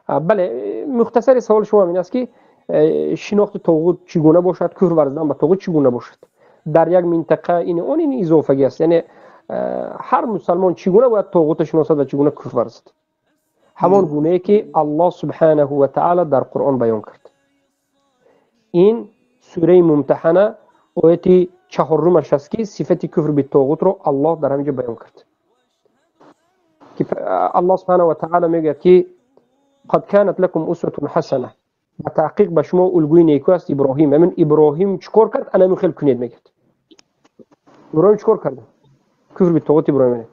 Бале, мухтасари саволи шумо ин аст, ки шинохти тоғут чӣ гуна бошад, куфр варзидан ба тоғут чӣ гуна бошад дар як минтақа, ин он ин изофагӣ аст. Яъне ҳар мусалмон чӣ гуна бояд тоғута шиносад ва чӣ гуна куфр варзад? Ҳамон гунае, ки Аллоҳ субҳанаҳу ва таъала дар Қуръон баён кард. Ин сураи Мумтаҳана, ояти чаҳорумаш аст, ки сифати куфр битоғутро Аллоҳ дар ҳамин ҷо баён кард, ки Аллоҳ субҳанаҳу ва таъала мегӯяд, ки قد كانت لكم أسوة حسنة, ба таҳқиқ ба шумо улгӯи неку аст Иброҳим. Ҳамин Иброҳим чӣ кор кард, ана ҳамин хел кунед, мегӯяд. Иброҳим чӣ кор кард? Куфр битоғут Иброҳим.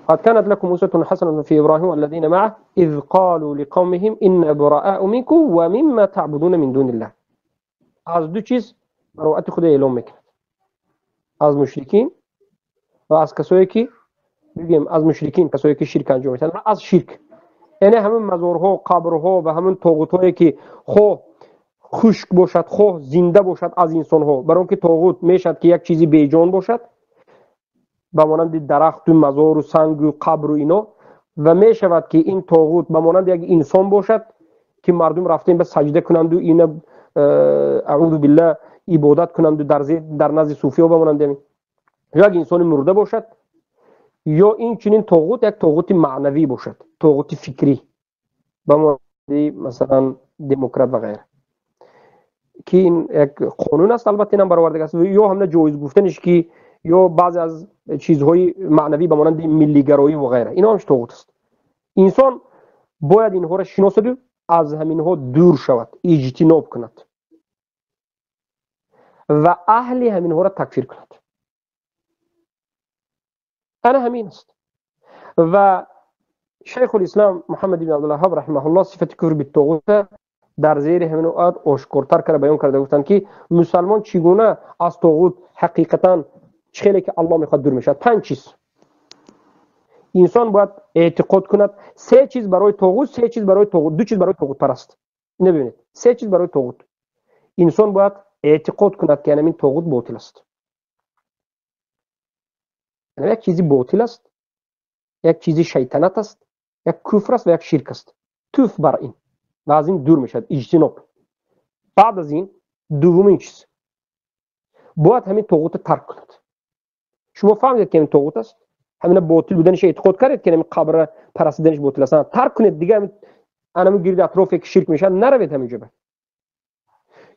قد كانت لكم أسوة حسنة في إبراهيم والذين معه إذ قالوا لقومهم إنا براء منكم ومما تعبدون من دون الله. Аз ду чиз бароати худо эълом мекунад: аз мушрикин ва аз касое ки, бигӯем, аз мушрикин, касое ки ширк анҷом медиҳанд, ва аз ширк, яъне ҳамин мазорҳо, қабрҳо ва ҳамин тоғутҳое, ки хоҳ хушк бошад, хоҳ зинда бошад, аз инсонҳо, барои он ки тоғут мешавад, ки як чизи беҷон бошад, ба монанди дарахту мазору сангу қабру ино, ва мешавад, ки ин тоғут ба монанди як инсон бошад, ки мардум рафтем ба саҷда кунанду ина, аъузу биллаҳ, ибодат кунанду дар назди суфиё, ба монанди ҳамин, ё як инсони мурда бошад, ё инчунин тоғут як тоғути маънавӣ бошад, тоғути фикрӣ, ба монанди, масалан, демократ ва ғайра, ки ин як қонун аст, албатта, инам бароварда аст, ё ҳамна ҷоиз гуфтаниш, ки ё баъзе аз чизҳои маънавӣ, ба монанди миллигароӣ ва ғайра, ино ҳамш тоғут аст. Инсон бояд инҳоро шиносаду аз ҳаминҳо дур шавад, иҷтиноб кунад ва аҳли ҳаминҳоро такфир кунад. Ана ҳамин аст. Ва Шайхулислам Муҳаммад ибн Абдулваҳҳоб раҳимаҳуллоҳ сифати куфр битоғута дар зери ҳамин оят ошкортар карда баён карда гуфтанд, ки мусалмон чӣ гуна аз тоғут ҳақиқатан, чӣ хеле ки Аллоҳ мехоҳад, дур мешавад. Панҷ чиз инсон бояд эътиқод кунад. Се чиз барои тоғут, се чиз барои тоғут, ду чиз барои тоғутпараст. Ина бибинед, се чиз барои тоғут. Инсон бояд эътиқод кунад, ки ҳамин тоғут ботил аст, як чизи ботил аст, як чизи шайтанат аст, як куфр аст ва як ширк аст. Туф бар ин ва аз ин дур мешавад, иҷтиноб. Баъд аз ин, дуввумин чиз, бояд ҳамин тоғута тарк кунад. Шумо фаҳмидед, ки ҳамин тоғут аст, ҳамина ботил буданаш эътиқод кардед, ки ҳамин қабра парастиданаш ботил аст, тарк кунед. Дига анамун гирди атрофе ки ширк мешавад, наравед ҳамин ҷоба,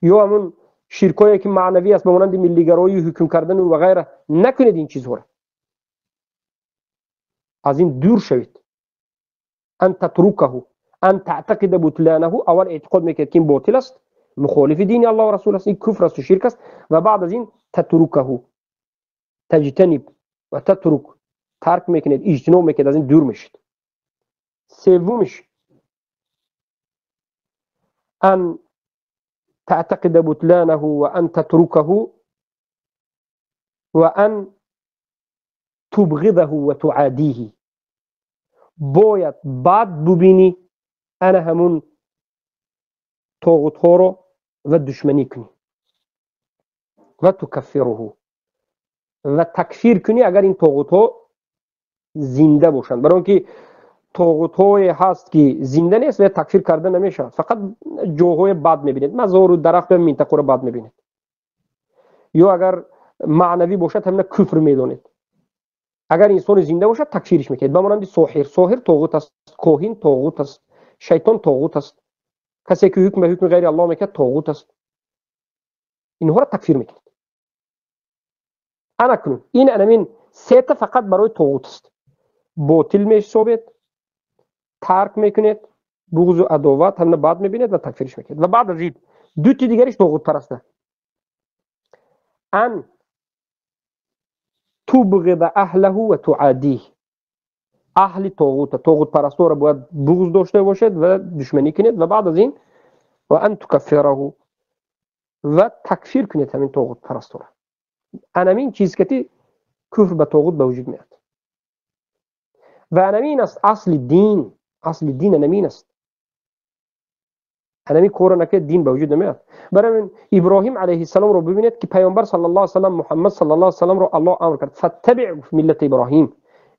ё ҳамун ширкое ки маънавӣ аст, ба монанди миллигароию ҳукм кардану ва ғайра, накунед ин чизҳоро, аз ин дур шавед. أن تتركه، أن تعتقد بطلانه. Аввал эътиқод мекунед, ки ин ботил аст, мухолифи дини Аллоҳ ва расул аст, ин куфр асту ширк аст, ва баъд аз ин تتركه، تجتنب و تترك, тарк мекунед, иҷтиноб мекунед, аз ин дур мешед. Севумиш: أن تعتقد بطلانه وأن تتركه وأن تبغضه وتعاديه. Бояд бад бубинӣ ана ҳамун тоғутҳоро ва душманӣ кунӣ, وتكفره, ва такфир кунӣ, агар ин тоғутҳо зинда бошанд, барои он ки тоғутҳое ҳаст, ки зинда нест ва такфир карда намешавад, фақат ҷоҳое бад мебинед, мазору дарахту минтақаро бад мебинед, ё агар маънавӣ бошад, ҳамина куфр медонед. Агар инсони зинда бошад, такфириш мекунед, ба монанди соҳир. Соҳир тоғут аст, коҳин тоғут аст, шайтон тоғут аст, касе ки ҳукм ба ҳукми ғайри Аллоҳ мекунад, тоғут аст. Инҳоро такфир мекунед. Ана кунун ин анамин сета фақат барои тоғут аст: ботил меҳисобед, тарк мекунед, буғзу адоват, ҳамина бад мебинед ва такфириш мекунед. Ва баъд аз ин дути дигариш тоғутпараста: أن تبغض أهله وتعاديه. Аҳли тоғута, тоғутпарастора бояд буғз дошта бошед ва душманӣ кунед, ва баъд аз ин وأن تكفره, ва такфир кунед ҳамин тоғутпарастора. Анамин чиз кати куфр ба тоғут ба вуҷуд меяд. Ва анамин аст асли дин. Асли дин анамин аст. Анамин корро накунед, дин ба вуҷуд намеяд. Барои ҳамин Иброҳим алайҳиссаломро бибинед, ки Паёмбар саллаллоҳу алайҳи васаллам, Муҳаммад саллаллоҳу алайҳи васалламро Аллоҳ амр кард: فاتبع ملة إبراهيم,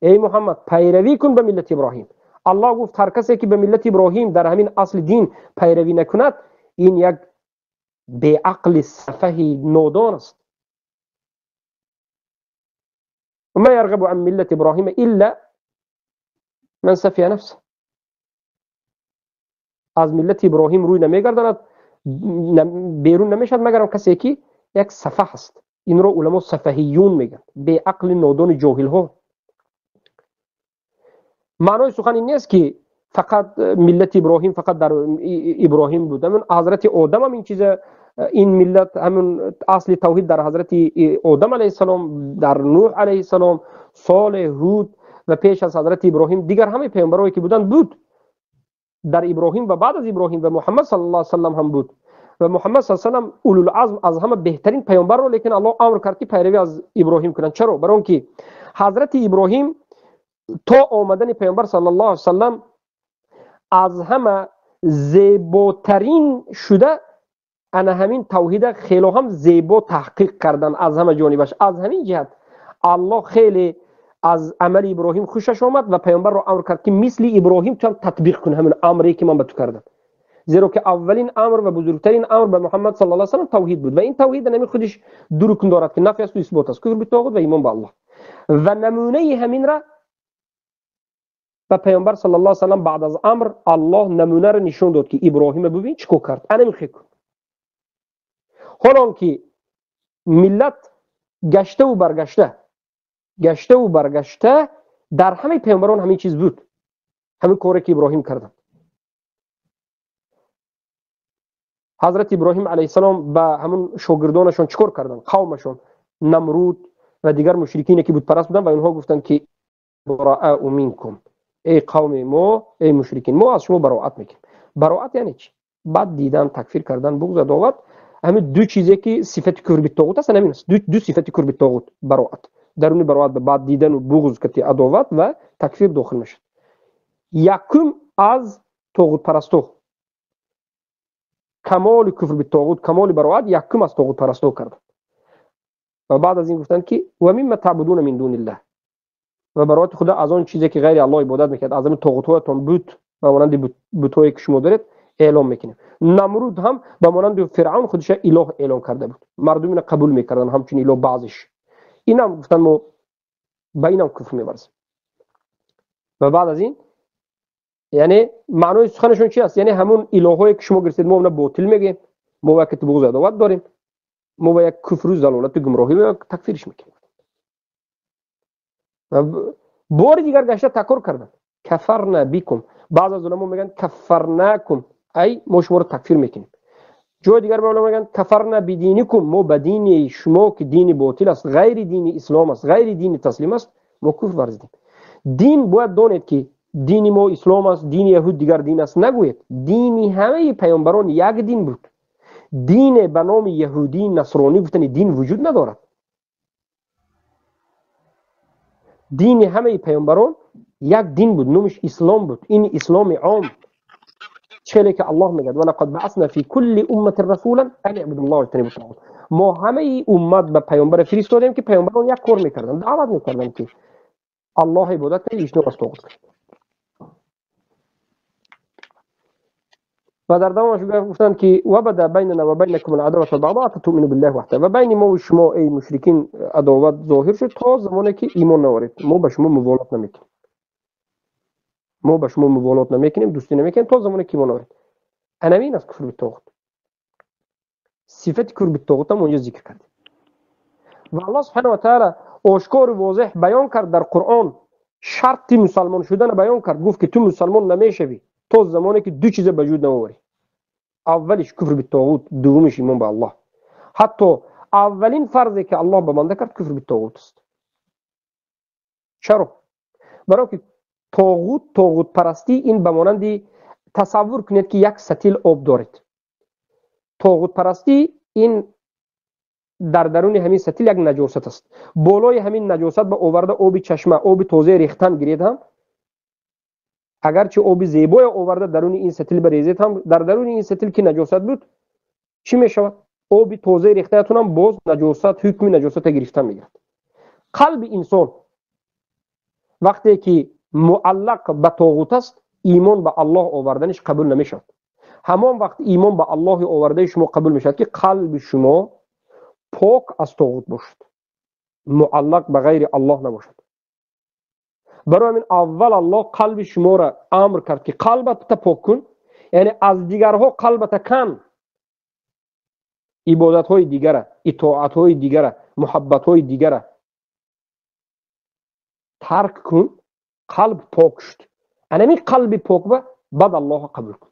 эй Муҳаммад, пайравӣ кун ба миллати Иброҳим. Аллоҳ гуфт ҳар касе ки ба миллати Иброҳим дар ҳамин асли дин пайравӣ накунад, ин як беақли сафаҳи нодон аст. وما يرغب عن ملة إبراهيم إلا من سفه نفسه. از ملت ابراهیم روی نمیگرداند، بیرون نمیشد مگر کسی که یک سفه است. این رو علما سفهیون میگن، به عقل نادان جاهل ها. معنای سخن این نیست که فقط ملت ابراهیم فقط در ابراهیم بود. همون حضرت آدم هم این چیز، این ملت همون اصل توحید در حضرت آدم علیه السلام، در نوح علیه السلام، صالح، هود و پیش از حضرت ابراهیم دیگر همه پیامبرایی که بودند بود. در ابراهیم و بعد از ابراهیم و محمد صلی الله علیه و سلم هم بود. و محمد صلی الله علیه و سلم اولوالعزم از همه بهترین پیامبر رو، لیکن الله امر کرد که پیروی از ابراهیم کنند. چرا؟ برای اینکه حضرت ابراهیم تا آمدن پیامبر صلی الله علیه و سلم از همه زیباترین شده، انا همین توحید خیلی هم زیبا تحقیق کردن از همه جانبش. از همین جهت الله خیلی از عمل ابراهیم خوشش آمد و پیامبر رو امر کرد که مثل ابراهیم تو هم تطبیق کن همین امری که من به تو کردم. زیرا که اولین امر و بزرگترین امر به محمد صلی الله علیه و سلم توحید بود و این توحید نمی خودش دو رکن دارد که نفی است و اثبات است، کفر به طاغوت و ایمان به الله. و نمونه همین را به پیامبر صلی الله علیه و سلم بعد از امر الله نمونه را نشون داد که ابراهیم ببین چیکار کرد، انا میخوام کن. حالا که ملت گشته و برگشته، گشته و برگشته در همه پیامبران همین چیز بود، همین کاری که ابراهیم کردن. حضرت ابراهیم علیه السلام به همون شاگردانشون چیکار کردن؟ قومشون نمرود و دیگر مشرکین که بت پرست بودن و اینها گفتن که براء منکم، ای قوم ما، ای مشرکین، ما از شما براءت میکنیم. براءت یعنی چی؟ بد دیدن، تکفیر کردن، بغض، عداوت، همین دو چیزی که صفت کفر به طاغوت است، همین است. دو صفت کفر به طاغوت، براءت. درون براءت به بد دیدن و بغض که عداوت و تکفیر داخل میشه. یکم از طاغوت پرستو، کمال کفر به طاغوت، کمال براءت یکم از طاغوت پرستو کردن. و بعد از این گفتن که و مما تعبدون من دون الله، و براءت خدا از آن چیزی که غیر الله عبادت میکرد، از همین طاغوت‌هایتان بود و مانند بت‌هایی که شما دارید اعلام میکنیم. نمرود هم به مانند فرعون خودش اله اعلام کرده بود، مردم اینو قبول میکردن همچون اله بعضش. اینم گفتن ما به اینم کفر می‌ورزیم. و بعد از این یعنی معنای سخنشون چی است؟ یعنی همون الهایی که شما گرفتید ما اونا باطل میگیم، ما با یک بغض عداوت داریم، ما با یک کفر و ضلالت و گمراهی و تکفیرش میکنیم. و بار دیگر گشته تکرار کردن کفرنا بكم. بعض از علما میگن کفرناکم، ای ما شما رو تکفیر میکنیم. جای دیگر به علما میگن کفرنا بدینکم، ما به دین شما که دین باطل است، غیر دین اسلام است، غیر دین تسلیم است، ما کفر ورزیدیم. دین باید دانید که دین ما اسلام است، دین یهود دیگر دین است نگویید. دین همه پیامبران یک دین بود. دین به نام یهودی نصرانی گفتن دین وجود ندارد. دین همه پیامبران یک دین بود، نامش اسلام بود. این اسلام عام چه که الله میگه ولقد بعثنا فی کل امه رسولا ان اعبدوا الله واجتنبوا الطاغوت. ما همه امت به پیامبر فرستادیم که پیامبران یک کار میکردن، دعوت میکردن که الله عبادت کنید، اجتناب از طاغوت کنید. و در دوامش گفتند که و بدا بیننا و بینکم العداوة والبغضاء حتی تؤمنوا بالله وحده. و بین ما و شما ای مشرکین عداوت ظاهر شد تا زمانی که ایمان نآورید. ما به شما موالات نمیکنیم، ما به شما موالات نمیکنیم، دوستی نمیکنیم تا زمانی که ایمان آورید. همین است کفر به طاغوت. صفت کفر به طاغوت هم اونجا ذکر کردیم. و الله سبحانه و تعالی آشکار و واضح بیان کرد در قرآن شرط مسلمان شدن بیان کرد. گفت که تو مسلمان نمیشوی تا زمانی که دو چیز به وجود نآوری. اولش کفر به طاغوت، دومش ایمان به الله. حتی اولین فرضی که الله به بنده کرد کفر به طاغوت است. چرا؟ برای که طاغوت، طاغوت پرستی این به مانند تصور کنید که یک سطل آب دارید. طاغوت پرستی این در درون همین سطل یک نجاست است. بالای همین نجاست به آورده آب چشمه، آب تازه ریختن گیرید هم، اگرچه آب زیبای آورده درون این سطل بریزید هم، در درون این سطل که نجاست بود چی میشود؟ آب تازه ریخته‌تون هم باز نجاست، حکم نجاست گرفتن میگیرد. قلب انسان وقتی که муаллақ ба тоғут аст, имон ба Аллоҳ оварданиш қабул намешавад. Ҳамон вақт имон ба Аллоҳи овардаи шумо қабул мешавад, ки қалби шумо пок аз тоғут бошад, муаллақ ба ғайри Аллоҳ набошад. Барои ҳамин аввал Аллоҳ қалби шуморо амр кард, ки қалбата пок кун, яъне аз дигарҳо қалбата кан, ибодатҳои дигара, итоатҳои дигара, муҳаббатҳои дигара тарк кун, қалб пок шуд. Анамин қалби покба баъд Аллоҳро қабул кун.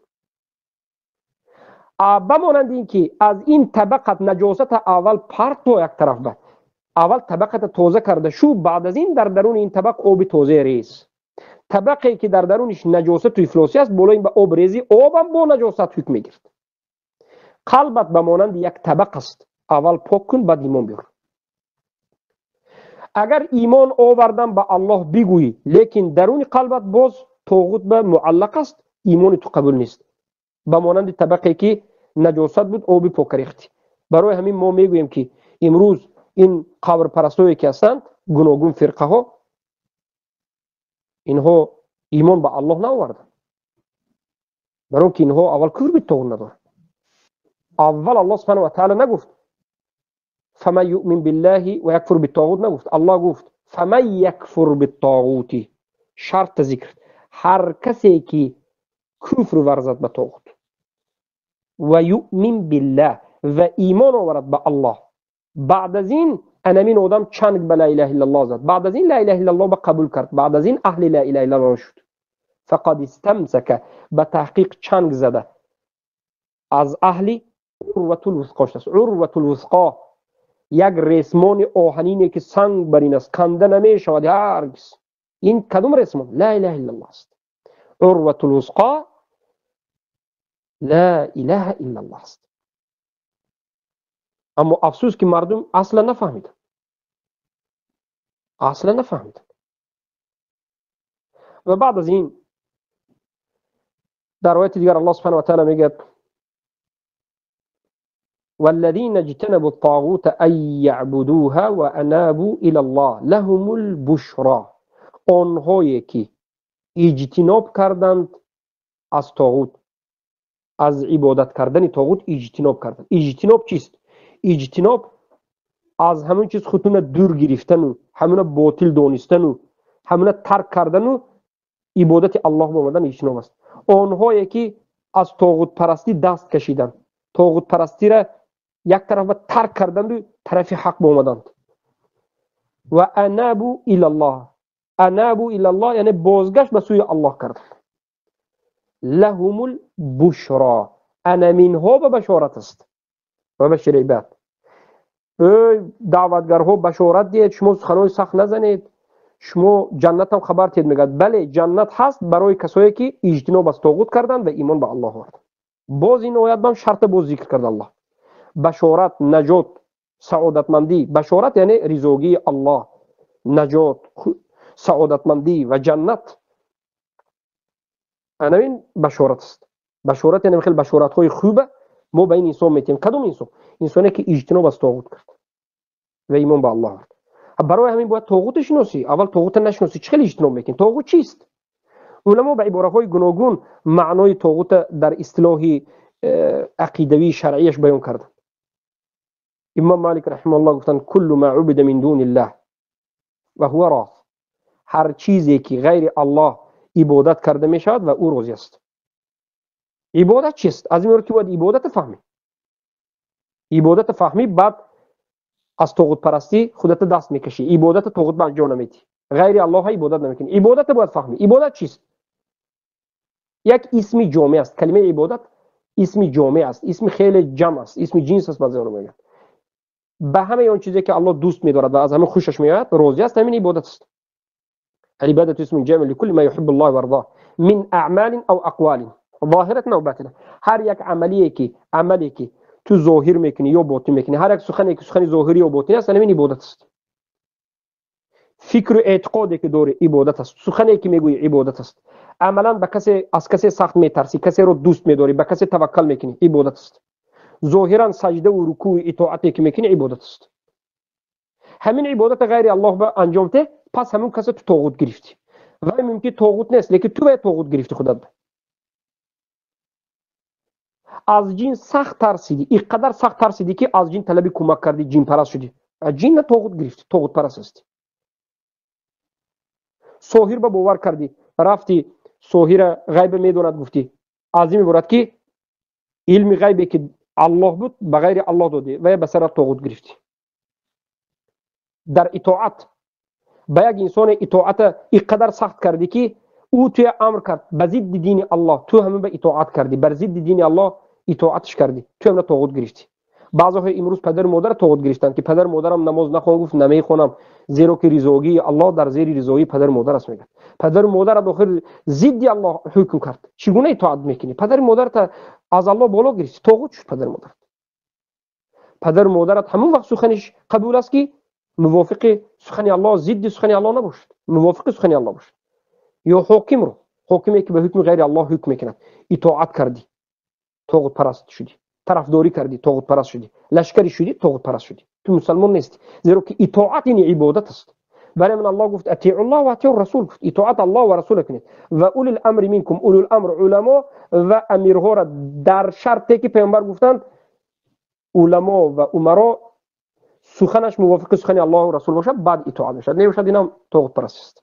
Ба монанди ин ки аз ин табақат наҷосата аввал парто як тараф ба, аввал табақата тоза карда шу, баъд аз ин дар даруни ин табақ оби тоза рез. Табақе ки дар даруниш наҷосату ифлосӣ аст, болои ин ба об резӣ, обам бо наҷосат ҳукм мегирд. Қалбат ба монанди як табақ аст, аввал пок кун, баъд имон биёр. Агар имон овардан ба Аллоҳ бигӯӣ, лекин даруни қалбат боз тоғут ба муаллақ аст, имони ту қабул нест. Ба монанди табақе ки наҷосат буд, оби пок рехтӣ. Барои ҳамин мо мегӯем, ки имрӯз ин қабрпарастое ки ҳастанд, гуногун фирқаҳо, инҳо имон ба Аллоҳ наоварданд, барои ки инҳо аввал куфр битоғут надоранд. Аввал Аллоҳ субҳанаҳу ва таъала нагуфт фаман юъмин биллаҳи ва якфур биттоғут, нагуфт. Аллоҳ гуфт фаман якфур биттоғути, шарта зикр, ҳар касе ки куфр варзад ба тоғут ва юъмин биллаҳ ва имон оварад ба Аллоҳ, баъд аз ин анамин одам чанг ба ла илаҳа иллаллоҳ зад, баъд аз ин ла илаҳа иллаллоҳ ба қабул кард, баъд аз ин аҳли ла илаҳа иллаллоҳ шуд, фақад истамсака, ба таҳқиқ чанг зада аз аҳли урватул вусқо шудааст. Урватул вусқо як ресмони оҳанине ки санг бар ин аст, канда намешавад ҳаргиз. Ин кадом ресмон? Ла илаҳа иллаллоҳ аст. Урватул вусқо ла илаҳа иллаллоҳ аст. Аммо афсӯс ки мардум аслан нафаҳмиданд, аслан нафаҳмиданд. Ва баъд аз ин дар ояти дигар Аллоҳ субҳанаҳу ва таъала мегӯяд: والذين اجتنبوا الطاغوت أن يعبدوها وأنابوا إلى الله لهم البشرى. آنهایی که اجتناب کردند از طاغوت، از عبادت کردن طاغوت اجتناب کردند. اجتناب چیست؟ اجتناب از همون چیز خودتون دور گرفتن و همون باطل دانستن و همون ترک کردن و عبادت الله به آمدن اجتناب است. آنهایی که از طاغوت پرستی دست کشیدند، طاغوت پرستی را یک طرف به ترک کردند و طرف حق به آمدند. و انابوا الی الله، انابوا الی الله یعنی بازگشت به سوی الله کردند. لهم البشرا، انا منها به بشارت است و بشر عباد. ای دعوتگرها بشارت دهید، شما سخنهای سخت نزنید، شما جنت هم خبر تید. میگد بله جنت هست برای کسایی که اجتناب از طاغوت کردند و ایمان به الله آوردند. باز این آیت هم شرط باز ذکر کرد الله: بشارت، نجات، سعادتمندی. بشارت یعنی رضاگی الله، نجات، سعادتمندی و جنت. انا این بشارت است. بشارت یعنی خیلی بشارت های خوبه ما به این انسان میتیم. کدوم انسان؟ انسانی که اجتناب از طاغوت کرد و ایمان به الله آورد. برای همین باید طاغوت شناسی. اول طاغوت نشناسی چه خیلی اجتناب میکنی؟ طاغوت چیست؟ علما به عباره های گوناگون معنای طاغوت در اصطلاح عقیدوی شرعیش بیان کردند. امام مالک رحمه الله گفتند کل ما عبد من دون الله و هو راض، هر چیزی که غیر الله عبادت کرده می شود و او راضی است. عبادت چیست؟ از این رو که باید عبادت فهمی، عبادت فهمی، بعد از طاغوت پرستی خودت دست میکشی، عبادت طاغوت به انجام نمیدی، غیر الله عبادت نمیکنی. عبادت باید فهمی. عبادت چیست؟ یک اسم جامع است. کلمه عبادت اسم جامع است، اسم خیلی جمع است، اسم جنس است. بعضی ها میگن به همه آن چیزی که الله دوست می‌دارد و از همه خوشش میآید راضی است، همین عبادت است. العبادة اسم جامع لكل ما يحب الله ويرضاه من اعمال او اقوال ظاهرة او باطنة. هر یک عملیه که عملی که تو ظاهر میکنی یا باطن میکنی، هر یک سخنی که سخن ظاهری یا باطنی است، همین عبادت است. فکر و اعتقادی که داری عبادت است، سخنی که میگویی عبادت است. عملا به کسی از کسی سخت میترسی، کسی رو دوست میداری، به کسی توکل میکنی، عبادت است. ظاهرا سجده و رکوع و اطاعتی که میکنی عبادت است. همین عبادت غیر الله به انجام ده، پس همون کسی تو طاغوت گرفتی. Вай мумкин тоғут нест, лекин ту вай тоғут гирифти худат. Аз ҷин сахт тарсидӣ, ин қадар сахт тарсидӣ, ки аз ҷин талаби кӯмак кардӣ, ҷинпараст шудӣ. Аз ҷинна тоғут гирифтӣ, тоғутпараст ҳастӣ. Соҳир ба бовар кардӣ, рафти соҳира ғайба медонад гуфтӣ. Аз ин меборад, ки илми ғайбе ки Аллоҳ буд, ба ғайри Аллоҳ додӣ ва ба сарат тоғут гирифтӣ. Дар итоат ба як инсоне итоата ин қадар сахт кардӣ, ки ӯ туя амр кард ба зидди дини Аллоҳ, ту ҳамин ба итоат кардӣ, бар зидди дини Аллоҳ итоатш кардӣ, ту ҳам тоғут гирифтӣ. Баъзеҳо имрӯз падару модарро тоғут гирифтанд, ки падару модарам намоз нахон гуфт, намехонам, зеро ки ризогии Аллоҳ дар зери ризоии падару модар аст, мегӯяд. Падару модарат охир зидди Аллоҳ ҳукм кард, чӣ гуна итоат мекунӣ? Падару модарата аз Аллоҳ боло гирифтӣ, тоғут шуд падару модарат. Падару модарат ҳамон вақт суханиш қабул аст, ки мувофиқи сухани Аллоҳ, зидди сухани Аллоҳ набошад, мувофиқи сухани Аллоҳ бошад. Ё ҳокимро, ҳокиме ки ба ҳукми ғайри Аллоҳ ҳукм мекунад, итоат кардӣ, тоғутпараст шудӣ, тарафдорӣ кардӣ, тоғутпараст шудӣ, лашкарӣ шудӣ, тоғутпараст шудӣ. Ту мусалмон нестӣ, зеро ки итоат ин ибодат аст. Барои ман Аллоҳ гуфт: атиуллоҳ ва атиур расул. Гуфт: итоат Аллоҳ ва расула кунед. Ва улил амри минкум, улул амр уламо ва амирҳоро дар шарте ки паёмбар гуфтанд, уламо ва умаро суханаш мувофиқи сухани Аллоҳу расул бошад, баъд итоат мешавад, небошад, инам тоғутпараст аст.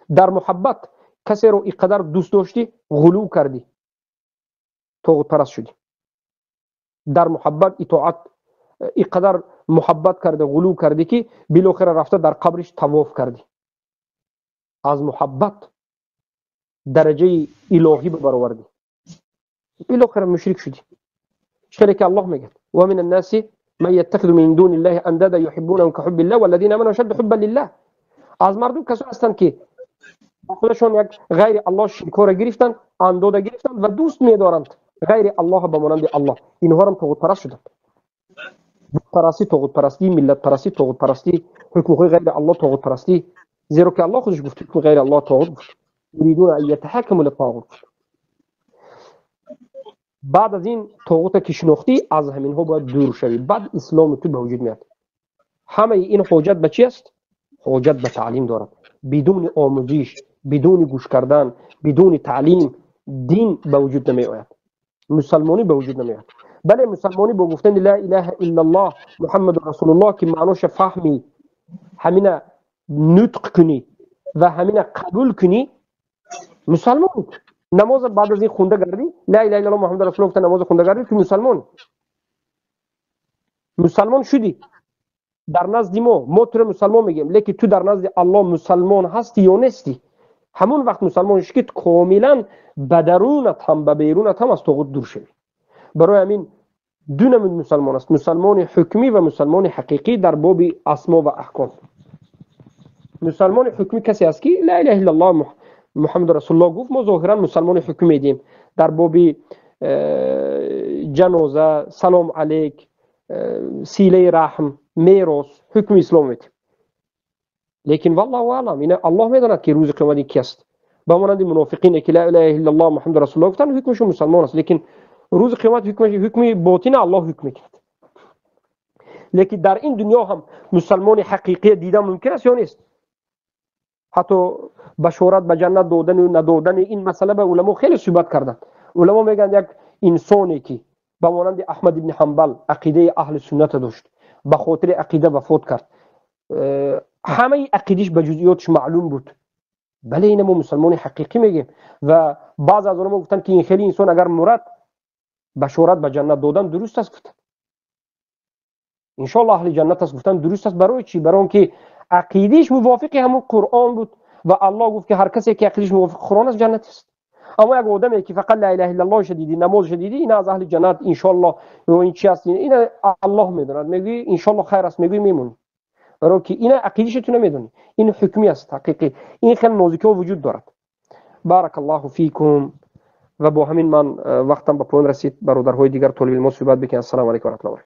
Дар муҳаббат касеро ин қадар дӯст доштӣ, ғулув кардӣ, тоғутпараст шудӣ. Дар муҳаббат итоат ин қадар муҳаббат карда, ғулув кардӣ, ки билохира рафта дар қабриш тавоф кардӣ. Аз муҳаббат дараҷаи илоҳӣ баровардӣ, билохира мушрик шудӣ. Хеле ки Аллоҳ мегӯяд: ва мин аннаси ман яттахизу мин дуни ллаҳи андада юҳиббунахум каҳуббиллаҳ валлазина аману ашадду ҳуббан лиллаҳ. Аз мардум касоне ҳастанд, ки худашон як ғайри Аллоҳ ширкҳоро гирифтанд, андода гирифтанд ва дӯст медоранд ғайри Аллоҳ ба монанди Аллоҳ. Инҳоам тоғутпараст шуданд. Бутпарастӣ тоғутпарастӣ, миллатпарастӣ тоғутпарастӣ, ҳукмҳои ғайри Аллоҳ тоғутпарастӣ, зеро ки Аллоҳ худаш гуфт: ҳукми ғайри Аллоҳ тоғут гуфт. Юридуна ан ятаҳаккаму литтоғут. Баъд аз ин тоғута ки шинохтӣ, аз ҳаминҳо бояд дур шавӣ, баъд исломи ту ба вуҷуд меяд. Ҳамаи ин ҳоҷат ба чи аст? Ҳоҷат ба таълим дорад. Бидуни омӯзиш, бидуни гӯш кардан, бидуни таълим дин ба вуҷуд намеояд, мусалмонӣ ба вуҷуд намеояд. Бале, мусалмонӣ бо гуфтани ла илаҳа иллаллоҳ Муҳаммаду расулуллоҳ, ки маъноша фаҳми, ҳамина нутқ кунӣ ва ҳамина қабул кунӣ, мусалмон. Намоза баъд аз ин хунда гардӣ, ла илаҳа иллаллоҳ Муҳаммаду расулуллоҳ гуфта, намоза хунда гардӣ, ту мусалмон, мусалмон шудӣ дар назди мо. Мо туро мусалмон мегӯем, лекин ту дар назди Аллоҳ мусалмон ҳастӣ ё нестӣ? Ҳамон вақт мусалмон шудӣ, ки комилан ба дарунат ҳам, ба берунат ҳам аз тоғут дур шавӣ. Барои ҳамин ду намуд мусалмон аст: мусалмони ҳукмӣ ва мусалмони ҳақиқӣ дар боби асмо ва аҳком. Мусалмони ҳукмӣ касе аст, ки ла илаҳа иллаллоҳ Муҳаммаду расулуллоҳ гуфт, мо зоҳиран мусалмони ҳукмӣ медиҳем. Дар боби ҷаноза, салом алейк, силаи раҳм, мерос ҳукми ислом медиҳем. Лекин валлоҳу аълам, ина Аллоҳ медонад, ки рӯзи қиёмат ин ки аст. Ба монанди мунофиқине, ки ла илаҳа иллаллоҳ Муҳаммаду расулуллоҳ гуфтанд, ҳукмашон мусалмон аст, лекин рӯзи қиёмат ҳукми ботина Аллоҳ ҳукм мекунад. Лекин дар ин дунё ҳам мусалмони ҳақиқия дидан мумкин аст ё нест? Ҳатто башорат ба ҷаннат додану надодани ин масъала ба уламо хеле суҳбат карданд. Уламо мегӯянд, як инсоне ки ба монанди Аҳмад ибни Ҳанбал ақидаи аҳли сунната дошт, ба хотири ақида вафот кард, ҳамаи ақидиш ба ҷузъиётш маълум буд, бале, ина мо мусалмони ҳақиқӣ мегӯем. Ва баъзе аз уламо гуфтанд, ки ин хеле инсон агар мурад, башорат ба ҷаннат додан дуруст аст, гуфтанд, иншоаллоҳ аҳли ҷаннат аст гуфтан дуруст аст. Барои чӣ? Барои он ки ақидиш мувофиқи ҳамун Қуръон буд ва Аллоҳ гуфт, ки ҳар касе ки ақидиш мувофиқи Қуръон аст, ҷаннат аст. Аммо як одаме ки фақат ла илаҳа иллаллоҳша дидӣ, намозша дидӣ, ина аз аҳли ҷаннат иншоаллоҳ ё ин чи аст, ина Аллоҳ медонад, мегӯӣ, иншоаллоҳ хайр аст мегӯӣ, мемонӣ, барои ки ина ақидиша ту намедонӣ, ин ҳукмӣ аст ҳақиқӣ. Ин хеле нозикиҳо вуҷуд дорад. Баракаллоҳу фикум. Ва бо ҳамин ман вақтам ба поён расид. Бародарҳои дигар толибилмо суҳбат бикунанд. Ассалому алайкум ва раҳматуллоҳ.